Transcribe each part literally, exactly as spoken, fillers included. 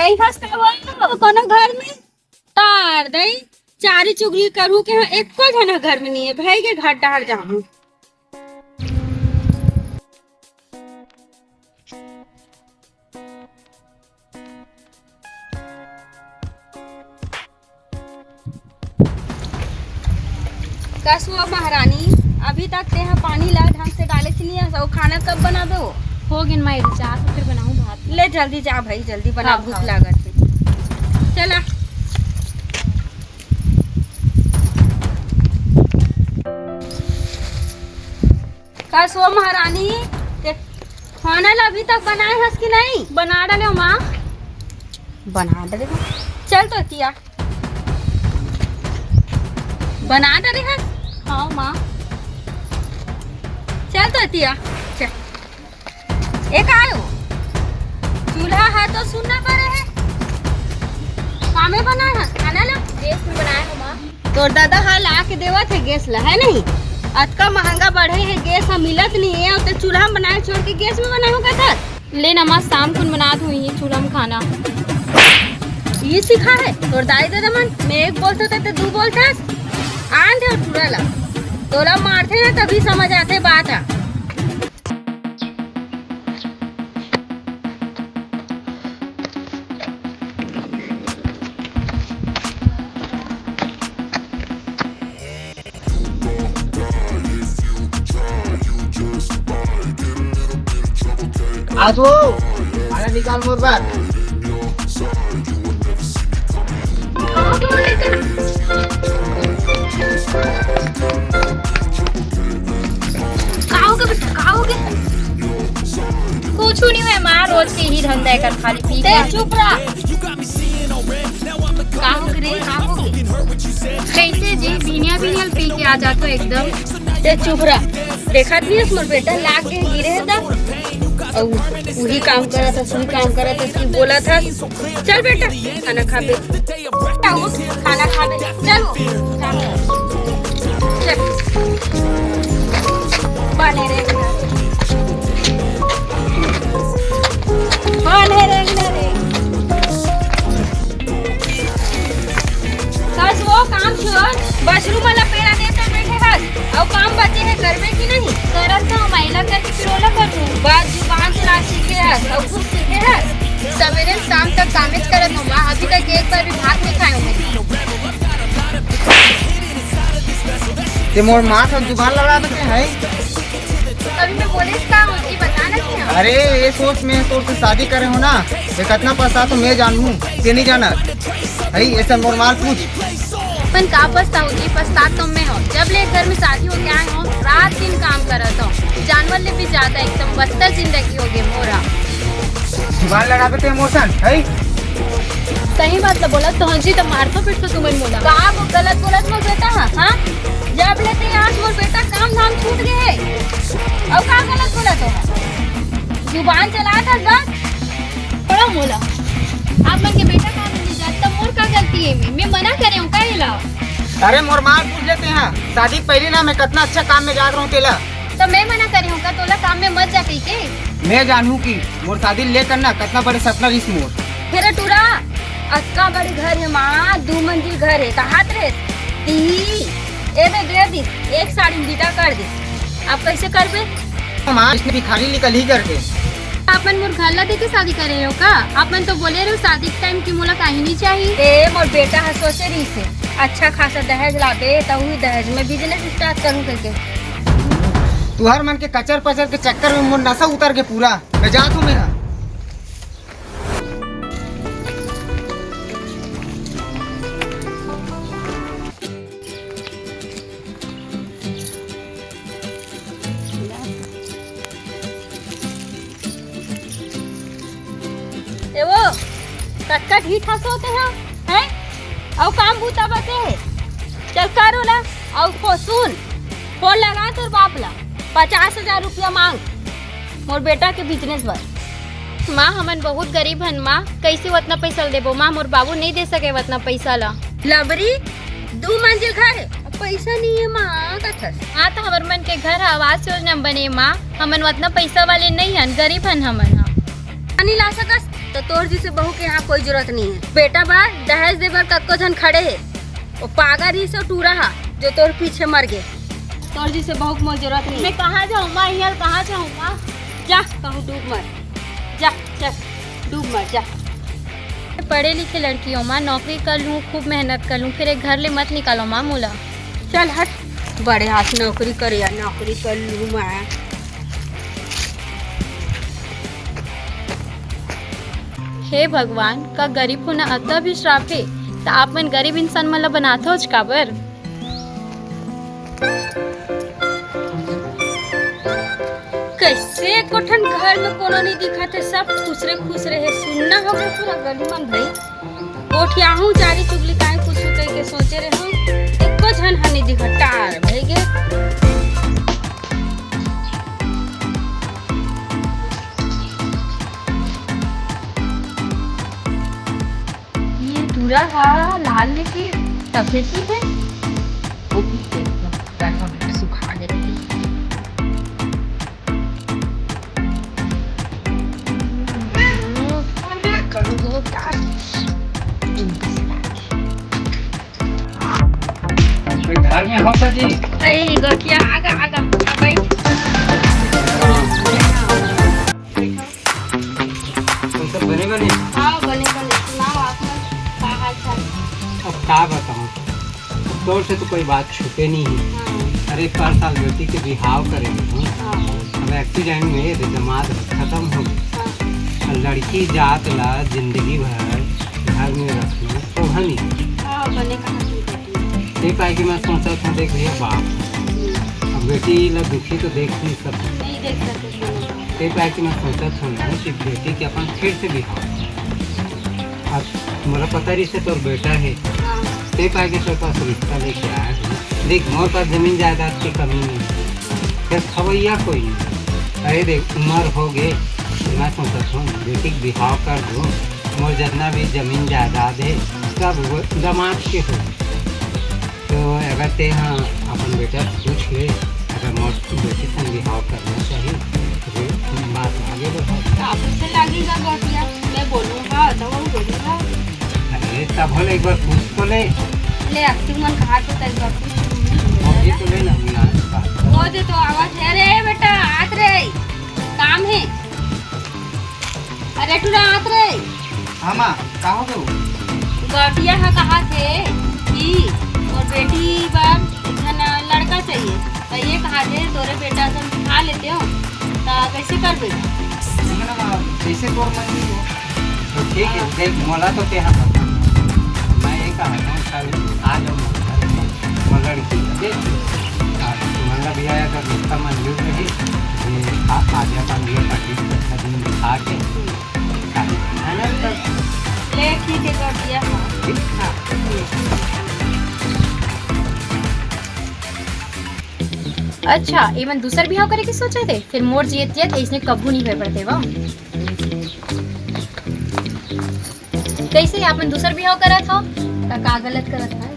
नहीं हस का वो कोनो घर में? तार दई, चारी चुगली करू के हाँ, एको झन घर में नहीं है। भाई के घर डहर जाहूँ। कस वो महारानी, अभी तक तेहा पानी ला ढंग से डाले च नहीं हस, अउ खाना कब बनाबे वो? हो गिन माई, जा तो फिर बनाऊं भात। ले जल्दी जा भाई, जल्दी बना, हाँ, भूख हाँ। लागत है। चला। कस वो महारानी, ते खाना ला अभी तक बनाए हस कि नहीं? बना डाले हो माँ। बना डाले हो? चल तो तिया। बना डाले हस? हाँ माँ। चल तो तिया। चल। ए का आयो? चूल्हा हा तो सुन्ना परे है। कामे बनाए हस खाना ला? गैस में बनाए हो माँ। तोर दादा हा ला के देवत है गैस ला, है नहीं? अतका महंगा बढ़े है, गैस हा मिलत नहीं है, अउ ते चूल्हा में बनाए छोड़ के गैस में बनाए हो कथस? ले ना माँ, शाम कुन बनात हुई ही चूल्हा में खाना। ये सिखा है तोर दाई ददा मन, मैं एक बोलत हों ते दू बोलथस। आन दे टूरा ला, तोला मारथे ना तभी समझ आथे बात हा। आज वो, अरे निकाल मोर बात। का हो गे बेटा, का हो गे? कुछु नहीं हुए माँ, रोज के ही धंधा है कर, खाली पी ते के। चुप रहा। का हो गे रे, का हो गे? कैसे जी, बिनिया बिनिया पी के आ जात हो एकदम। ते चुप रहा। देखत नहीं हस मोर बेटा लाग के गिरे हे ता। अउ उही काम करत हस, उही काम करत हस कि बोलत हस। चल बेटा, खाना खाबे। उठ, खाना खाबे। चल, खाना। चल। बने रे। बने रे, रे। कस वो काम छोड़, बछरू मन ला पेड़ा देत बैठे हस, अउ काम बचे हे करबे कि नहीं? करत हूँ, महिला करके फिर ओला करूँ। बात जुबान चला सीखे हस, अउ कुछ सीखे हस? सवेरे से शाम तक कामेच करत हूँ माँ, अभी तक एक बार भी भात नहीं खाए हूँ मैं। ते मोर माँ से जुबान लड़ा देते है। अभी मैं बोले का होती बता ना क्या? अरे ये सोच में तोर से शादी करे हो ना, ये कितना पछता तो मैं जानू, ते नहीं जाना। है ऐसा मोर माँ पूछ। अपन का पछताऊ जी, पछतात तो मैं हो। जब ले घर में शादी होके आए हो, रात दिन काम करत हो, जानवर ले भी ज्यादा एकदम बदतर जिंदगी हो गई मोरा। जुबान लड़ाबे ते मोर सन, है? सही बात ला बोला तो, हाँ जी, तो मार तो फिर तो तुमन मोला। का वो गलत बोलत मोर बेटा हा, हाँ? जब ले ते आज मोर बेटा काम धाम छूट गए है। अउ का गलत बोलत हो? जुबान चला था बस। पड़ा मोला। आप मन के बेटा काम में नहीं जात, तब मोर का गलती है? मैं, मैं मना करे हूँ का एला? अरे मोर माँ पूछ लेते हैं, शादी के पहले ना मैं कितना अच्छा काम में जात रहूँ तेला। तो मैं मना करे हूँ का तोला काम में मत जा कही के? मैं जानू कि मोर शादी ले करना कितना बड़े सपना रिस मोर। फेर टूरा, अतका बड़े घर है माँ, दू मंजिल घर है, कहात रहे ती ए दे दे दी, एक साड़ी में विदा कर दे। अब कैसे करबे? माँ इसने भिखारी निकल ही करके। आप मन मोर घर ला देके शादी करे हो का? आप मन तो बोले रहो शादी के टाइम कि मोला काही नहीं चाहिए। ए मोर बेटा हा सोचे रही से अच्छा खासा दहेज लाबे, त उही दहेज में बिजनेस स्टार्ट करूँ करके। तुहर मन के कचर पचर के चक्कर में मोर नशा उतर के पूरा। मैं जात हूँ मेरा। ए वो, कतका ढीठ हस होते हो, हैं? अउ काम बूता बचे हे। चल कर ओला, अउ फो-, सुन, फोन लगा तोर बाप ला, पचास हजार रुपया मांग, मोर बेटा के बिजनेस बर। माँ, हमन बहुत गरीब हन माँ, कैसे ओतना पैसा ल देबो माँ? मोर बाबू नहीं दे सके ओतना पैसा ला। लबरी, दू मंजिल घर है, अब पैसा नहीं है माँ, कथस। हाँ, तो हमर मन के घर ह आवास योजना में बने माँ, हमन ओतना पैसा वाले नहीं हन, गरीब हन हमन ह। पानी ला सकस, तो तोर जैसे बहू के यहाँ कोई जरूरत नहीं है। बेटा बा, दहेज दे बर कतको झन खड़े हे। वो पागल ही से टूरा हा, जो तोर पीछे मर गे। तोर जैसे बहू के मोर जरूरत नहीं। मैं कहाँ जाऊँ माँ, यहाँ कहाँ जाऊँ माँ? जा, कहूँ डूब मर। जा, चल, डूब मर, जा। पढ़े लिखे लड़की हूँ माँ, नौकरी कर लूँ, खूब मेहनत कर लूँ, फिर एक घर ले मत निकालो माँ मोला। चल हट, बड़े हाथ नौकरी करे या नौकरी कर लूँ मैं। हे भगवान, का गरीब होना अतका भी श्राप हे? त आप मन गरीब इंसान मन ला बनाथव काबर? कैसे एको ठन घर में कोनो नहीं दिखत हे, सब खुसरे खुसरे हे, सुन्ना हो गए पूरा गली मन भाई। गोठियाहूँ चारी चुगली काहे कुछ कह के सोचे रहे हूँ, एको झन ह नहीं दिखत, टार भई गे। ये टूरा हा लाल लेके सफेद ही है। वो भी देखो, बैठो, बैठो, सुखा दे रही। करो दो, काट। कोई घर में हो सर जी? ए, गोठिया, आगा, आगा, आ, बैठ। तुम सब बने बने? हाँ, बने बने। सुनाओ, आप मन का हाल चाल? अब का बताऊँ, तोर से तो कोई बात छुपे नहीं है। हाँ। अरे, पर साल बेटी के बिहाव करे रहे हूँ। हाँ। अब एक्सीडेंट में रे दमाद खत्म हो गए। हाँ। और लड़की जात ला जिंदगी भर घर में रखना तो है नहीं। हाँ, बने कहा तुम बेटी। ते पाए कि मैं सोचा था, देख भैया बाप, हम्म। अब बेटी ला दुखी तो देख नहीं सकता। नहीं देख सकते। ते पाए कि मैं सोचत हूँ ना कि बेटी के अपन फिर से बिहाव। अब मोला पता रही से तोर बेटा है, हाँ। ते पाए के तोर पास रिश्ता लेके आया है। देख, मोर पास जमीन जायदाद की कमी नहीं है, फिर खवैया कोई नहीं। अरे देख, उम्र हो गए, मैं सोचत हूँ बेटी के बिहाव कर दूँ, मोर जितना भी जमीन जायदाद है सब वो दामाद के हो। तो अगर ते हाँ अपन बेटा से पूछ ले, अगर मोर बेटी संग बिहाव करना चाहिए, तो फिर बात आगे बढ़ाओ। तो आप उससे लागेगा गोठिया, मैं बोलूँगा तो वो बोलूँगा। अरे तब हो ले, एक बार पूछ तो ले। ले, अब तुम मन कहा तो एक बार पूछ लूँगी। वो भी तो ले ना, मिला बात। वो दे तो आवाज है, "अरे बेटा, आत रे, काम है।" अरे टूरा, आत रे। हाँ माँ, का हो गयो? गोठिया ह कहा थे कि मोर बेटी बर एक झन लड़का चाहिए, तो ये कहा थे तोरे बेटा से हम दिखा लेते हो, तो कैसे करबे? देखो ना माँ, जैसे तोर मन हो। तो ठीक है, हाँ। देख, मोला तो ते हाँ, मैं ये कहा था, कल आ जाओ मोर घर में, मोर लड़की को देख लो। हाँ, तुम्हारा भी आया कर, रिश्ता मंजूर रही, ये आ, आ जाता, ये पार्टी को अच्छा दिन दिखा के। ले, ठीक है, कर दिया। हाँ। अच्छा, एमन दूसर बिहाव करे के सोचे थे, फिर मोर जियत जियत ऐसने कभू नहीं होए पड़ते वो। कैसे आपन दूसर बिहाव करत हो? त का गलत करत है?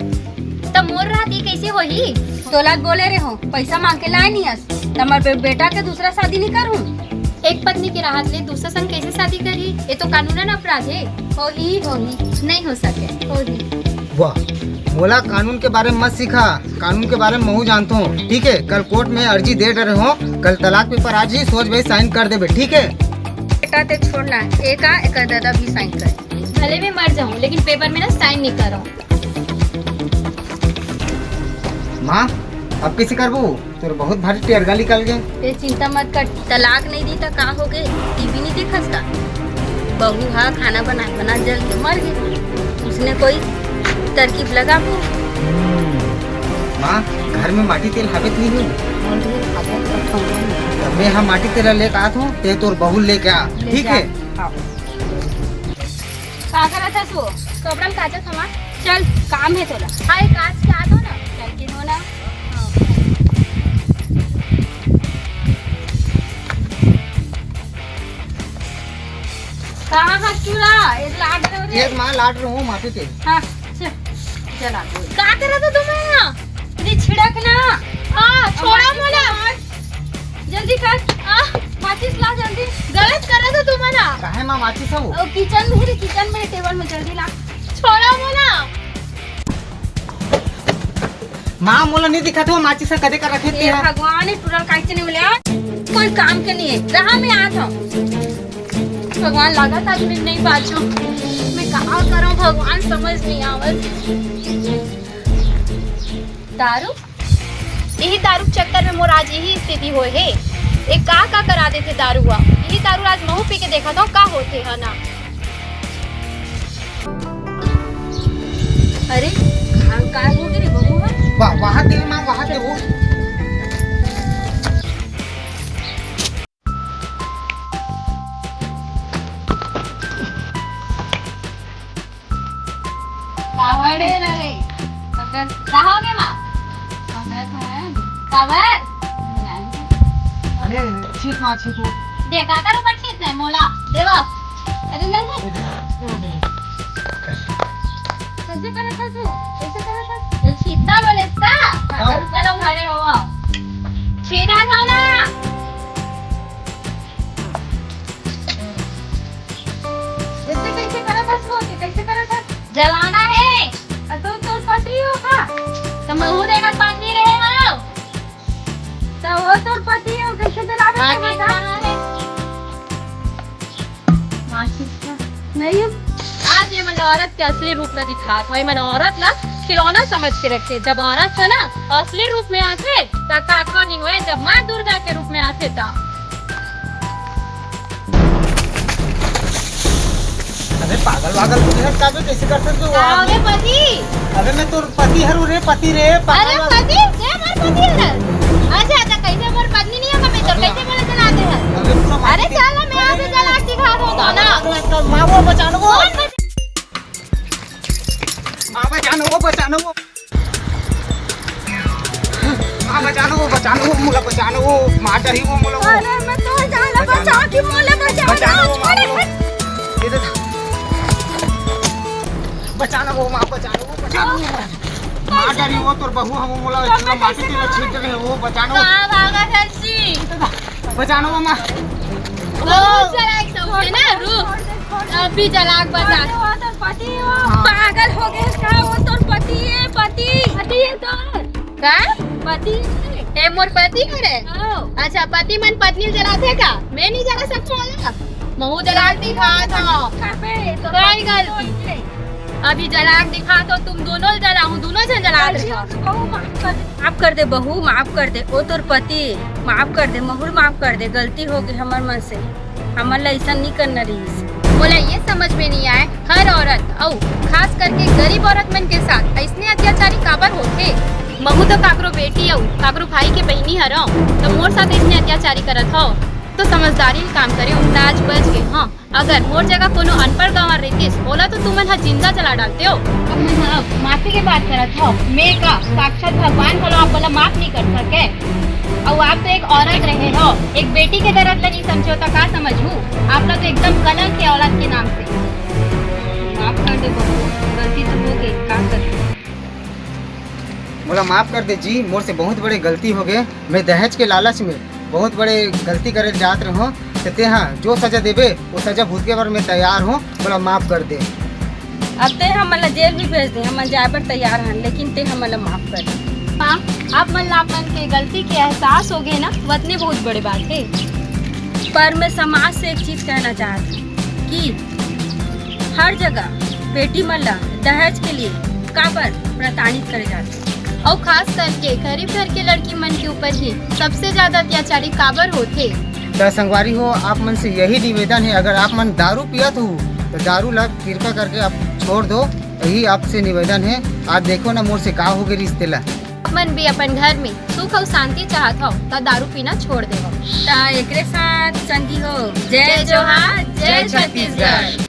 त मोर रात ये कैसे होही? तोला बोले रहे हो, पैसा मांग के लाए नहीं अस। त हमर बे-, बेटा के दूसरा शादी नहीं करूँ। एक पत्नी के रहत ले दूसरा संग कैसे शादी करही? ये तो कानूनन अपराध है। होही, होही। नहीं हो सके। होही। वाह, मोला कानून के बारे में मत सिखा, कानून के बारे में महू जानत हूँ। ठीक है, कल कोर्ट में अर्जी दे डरे हो, कल तलाक पेपर आज ही सोच भाई साइन कर देबे, ठीक है? बेटा ते छोड़ना, एका एकर दादा भी साइन कर। भले मैं मर जाऊँ लेकिन पेपर में ना साइन नहीं करो। माँ, अब कैसे करबू? तोर बहुत भारी टेरगा निकल गए। ते चिंता मत कर, तलाक नहीं दी त का हो गए? टीवी नहीं देखस का? बहू हा खाना बना बना जल के मर गए, उसने कोई तरकीब लगाबो। हम्म। माँ, घर में माटी तेल हवे त नहीं हो? तब मैं हा माटी तेल लेके आत हूँ, ते तोर बहू लेके आ, ले ठीक जा। है? हाँ। का करत हस वो? कपड़ा में काचत हवा। चल, काम है तोला। हाँ, एक काच के आ दो ना। चल के दो ना। कहाँ हस टूरा? ये लाट रहे हो रे। ये माँ लाट रहे हो, माफी के। हाँ, चल। चला बोल। का करत हो तुम यहाँ? अरे छिड़क ना। आ, छोड़ा मोला। जल्दी कर। आ, माचिस ला जल्दी। गलत करत हो तुम ना। काहे माचिस हे वो। ओ, किचन में हे रे, किचन में, टेबल में, जल्दी ला। छोड़ा मोला। माँ, मोला नहीं दिखत हे वो माचिस कदे कर रखे हे हे। भगवान, ये टूटल काहे से नहीं मिले यार? कोई काम के नहीं हे, रहा मैं आत हूँ। भगवान, लागत आज मैं नहीं बाचूं। मैं कहाँ करूँ भगवान, समझ नहीं आवत। दारू? यही दारू के चक्कर में मोर आज यही स्थिति होए हे। ए का का करा देथे दारू हा। यही दारू आज महू पी के देखत हूँ का होथे हा ना। अरे, का, का हो गे रे बहू हा? वाह, वहाँ दे माँ, वहाँ दे वो। काबर रे रे? काबर? का हो गे माँ? काबर? अरे, छीत माँ, छीत वो। दे, काकर ऊपर छीत नहीं, मोला। देवा। अरे, नहीं, नहीं। कैसे करत हस तू? कैसे करत हस? ये छीतना बोले का? हाँ। काकर ऊपर उठाड़े हो। छीना था ना। ऐसे कैसे करत हस वो? कैसे करत हस? जलाना हे। अ, तो तोर पति हो का? तो महू देखत पानी रहे हो। तो वो तोर पति हो, कैसे जलावे आगे बता? कहाँ है? माचिस का? नहीं है। आज ये मन औरत के असली रूप ला दिखात हे। ये मन औरत ला खिलौना समझ के रखे। जब औरत हे ना, असली रूप में आथे, त का को नहीं होए, जब माँ दुर्गा के रूप में आथे, त। अबे पागल वागल तो नहीं है, का बे, कैसे कर सकते हो का आप? अबे पति? अबे मैं तोर पति हरू रे, पति रे, पागल अरे वागल। पति? के मोर पति हर? अच्छा, अच्छा, कैसे मोर पत्नी नहीं है, मैं तो अबे कैसे बोले जला दे हर? अबे पूरा अरे मार के चल, मैं यहाँ से जला के दिखा दो, दो ना। पागल वागल, माँ वो बचानो वो। कौन बच- माँ बचानो वो, बचानो वो। माँ बचानो वो, बचानो वो, मोला बचानो वो, माँ डरी वो मोला वो। अरे मैं तो जान ला बचा के मोला बचा बचानो वो, माँ छोड़े। वो। ये तो बचानो वो, माँ बचानो वो, बचानो वो। माँ डरी वो, तोर बहू हम मोला तो इतना मैं माटी कैसे तेला छीट रहे वो, बचानो वो। कहाँ भागा था जी? बचानो वो, माँ। बहुत सारा एक सब है ना, रुक। अभी जलाक बता। वो तोर पति हो। हाँ। पागल हो गए का? वो तोर पति है, पति। पति है तोर। का? पति है। ए, मोर पति हरे? हाँ। अच्छा, पति मन पत्नी ल जलाथे का? मैं नहीं जला सकूं वाला? महू जलाक दिखा था। अबे, तो कोई पति गलती। हो ही नहीं। अभी जलाक दिखा तो तुम दोनों ल जलाहूं, दोनों झन जला गलती रहे हो। हो तो बहू माफ कर दे। माफ कर दे बहू, माफ कर दे। ओ तोर पति, माफ कर दे, महू ल माफ कर दे, गलती हो गई हमर मन से। हमन ला अइसन नइ करना रहिस। मोला ये समझ में नइ आय, हर औरत अउ खास करके गरीब औरत मन के साथ अइसने अत्याचारी काबर होथे? महू तो काकरो बेटी अउ काकरो भाई के बहिनी हरव, तो मोर साथ अइसने अत्याचारी करत हव, तो समझदारी ले काम करे, त आज बच गे। हाँ, अगर मोर जगह कोनो अनपढ़ गंवार रहितिस, ओला तो तुमन ह जिंदा जला डालते हो। अब मैं ह माफी के बात करत हव, मैं का साक्षात भगवान घलो आप ला माफ नइ कर सके? अउ आप तो एक औरत रहे हो, एक बेटी के दर्द ला नहीं समझो तो का समझू? आप ला तो एकदम कलंक है औलाद के नाम से। माफ कर दे बहू, गलती तो हो गई, का कर। मोला माफ कर दे जी, मोर से बहुत बड़े गलती हो गए। मैं दहेज के लालच में बहुत बड़े गलती करे जात रहो, तो ते हाँ जो सजा देबे वो सजा भुगते बर मैं तैयार हूँ। मोला माफ कर दे। अब ते हमन ला जेल भी भेज दे, हमन जाए बर तैयार हन, लेकिन ते हमन ला माफ कर दे। हाँ, आप मन ला अपन के गलती के एहसास हो गए ना, वतने बहुत बड़े बात है। पर मैं समाज से एक चीज कहना चाहत हूँ कि हर जगह बेटी मन ला दहेज के लिए काबर प्रताड़ित करे जाथे। अउ खास करके गरीब घर के लड़की मन के ऊपर ही सबसे ज्यादा अत्याचारी काबर होथे। त संगवारी हो, आप मन से यही निवेदन है, अगर आप मन दारू पियत हो तो दारू ला कृपा करके आप छोड़ दो, यही आपसे निवेदन है। आप देखो ना मोर से का हो गए रिश्ते ला। आप मन भी अपन घर में सुख अउ शांति चाहत हो त दारू पीना छोड़ देवो। त एकरे साथ संगी हो, जय जय जोहार, जोहार, जय जय छत्तीसगढ़। छत्तीसगढ़।